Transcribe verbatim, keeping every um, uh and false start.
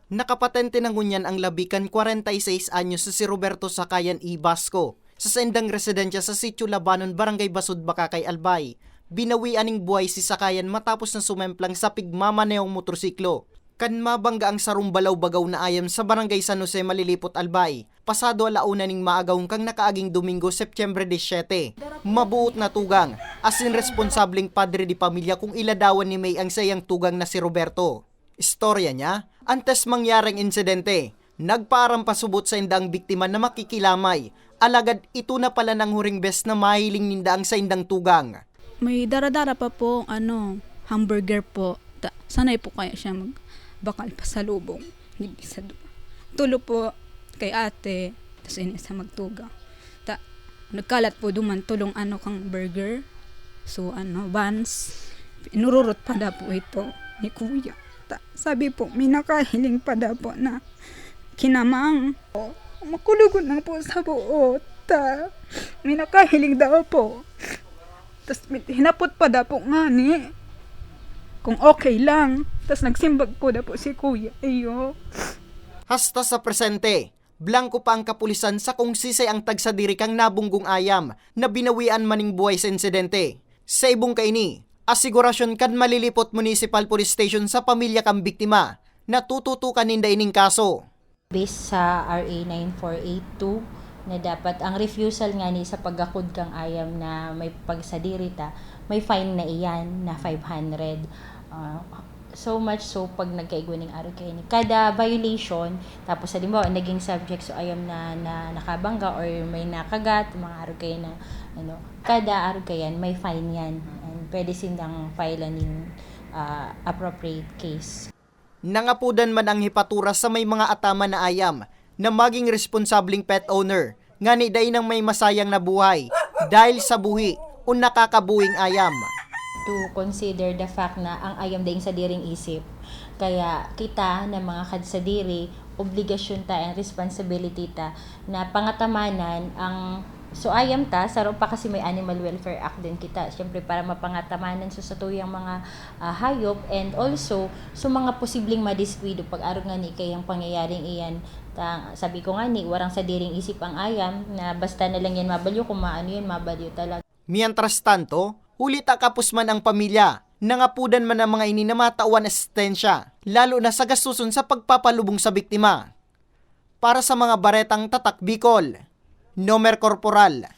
Nakapatente na ngunyan ang labi kan kwarenta y seis anyos na si Roberto Sakayan Ibasco sa saindang residensya sa Sitio Labanon, Barangay Basud, Bacacay, Albay. Binawian ning buhay si Sakayan matapos na sumemplang sa pigmamanehong motorsiklo kan mabangga ang sarong balaw-bagaw na ayam sa Barangay San Jose, Malilipot, Albay, pasado ala una ning maagahon kang nakaaging Domingo, Setyembre disiyete. Mabuot na tugang, asin responsableng padre de pamilya kung iladawan ni May ang saiyang tugang na si Roberto. Istorya niya, antes mangyari ang insidente, nagpaaram pasubot sainda ang biktima na makikilamay, alagad ito na pala nang huring bes na mahiling ninda ang saindang tugang. May dara-dara pa po, ano, hamburger po. Ta, sanay po kaya siya magbakal pasalubong. Hindi sa du-, tulo po kay ate, tapos ini sa magtugang. Ta, nagkalat po duman tulong ano kang burger. So, ano, buns. Inururot pa da po ito ni kuya. Ta, sabi po, may nakahiling pa da po na kinamang. Makulog na po sa buot. Ta, may nakahiling daw po. Tas hinapot pa da po ngani kung okay lang. Tas nagsimbag po da po si kuya. Iyo. Hasta sa presente, blangko pa ang kapulisan sa kung sisay ang tagsadiri kang nabunggong ayam na binawian man ning buhay sa insidente. Sa ibong kaini, asigurasyon kan Malilipot Municipal Police Station sa pamilya kan biktima na tututukan ninda ining kaso. Based sa R A nine four eight two, na dapat ang refusal ngani sa paggakod kang ayam na may pagsadiri ta, may fine na iyan na five hundred. Ah, so much so pag nagkaigwa ning arog kaini. Kada violation, tapos halimbawa naging subject so ayam na, na nakabangga or may nakagat, mga arog kaini na ano, kada arog kayan may fine yan. And pwede sindang file ning ah, appropriate case. Nangapudan man ang hipatura sa may mga ataman na ayam na maging responsableng pet owner, ngani dai nang may masayang na buhay dahil sa buhi o nakakabuhing ayam. To consider the fact na ang ayam daing sadiring isip. Kaya kita na mga kadsadiri, obligasyon ta and responsibility ta na pangatamanan ang, so ayam ta, saro pa kasi may Animal Welfare Act din kita. Siyempre, para mapangatamanan sa satuyang mga ah, hayop, and also sa mga posibleng madiskuwido pag-arog ngani kayang pangyayaring iyan. Ta, sabi ko ngani, warang sadiring isip ang ayam na basta na lang yan mabalyo, kung maano yan, mabalyo talaga. Mientras tanto, huli ta kapos man ang pamilya, nangapudan man ang mga ini na matawan asistensya, lalo na sa gastuson sa pagpapalubong sa biktima. Para sa mga baretang Tatak Bicol, Nomer Corporal.